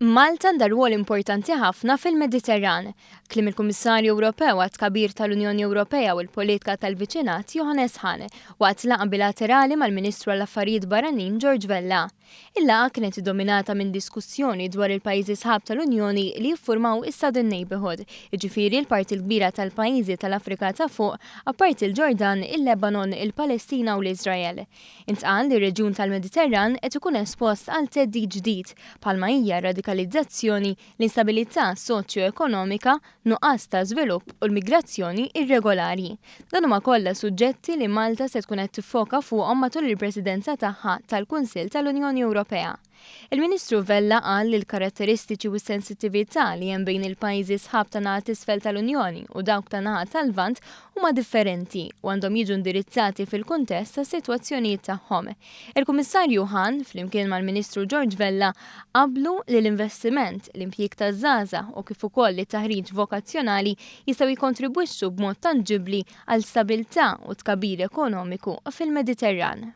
Malta għandha rwol importanti ħafna fil-Mediterran, kliem il-Kummissarju Ewropew għat-Tkabbir tal-Unjoni Ewropea u l-Politika tal-Viċinat Johannes Hahn waqt laqgħa bilaterali mal-Ministru għall-Affarijiet Barranin George Vella. Il-laqgħa kienet iddominata minn diskussjoni dwar il-pajjiżi sħab tal-Unjoni li jiffurmaw is-Southern Neighbourhood, jiġifieri l-parti l-kbira tal-pajjiżi tal-Afrika ta' Fuq, apparti l-Ġordan, il-Lebanon, il-Palestina u l-Iżrael. Intqal li r-reġjun tal-Mediterran qed ikun espost għal theddid ġdid, bħalma hija r-radikalizzazzjoni, l-instabilità soċjo-ekonomika, nuqqas ta' żvilupp u l-migrazzjoni irregolari. Dan huma kollha suġġetti li Malta se tkun qed tiffoka fuqhom matul il-Presidenza tagħha tal-Kunsill tal-Unjoni Ewropea. Il-Ministru Vella qal li l-karatteristiċi u s-sensittività li hemm bejn il-pajjiżi sħab ta' naħa t'isfel tal-Unjoni u dawk ta' naħa tal-Lvant huma differenti u għandhom jiġu indirizzati fil-kuntest tas-sitwazzjonijiet tagħhom. Il-Kummissarju Hahn, flimkien mal-Ministru George Vella, qablu li l-investiment, l-impjieg taż-żgħażagħ u kif ukoll it-taħriġ vokazzjonali jistgħu jikkontribwixxu b'mod tanġibbli għal stabilità u tkabbir ekonomiku fil-Mediterran.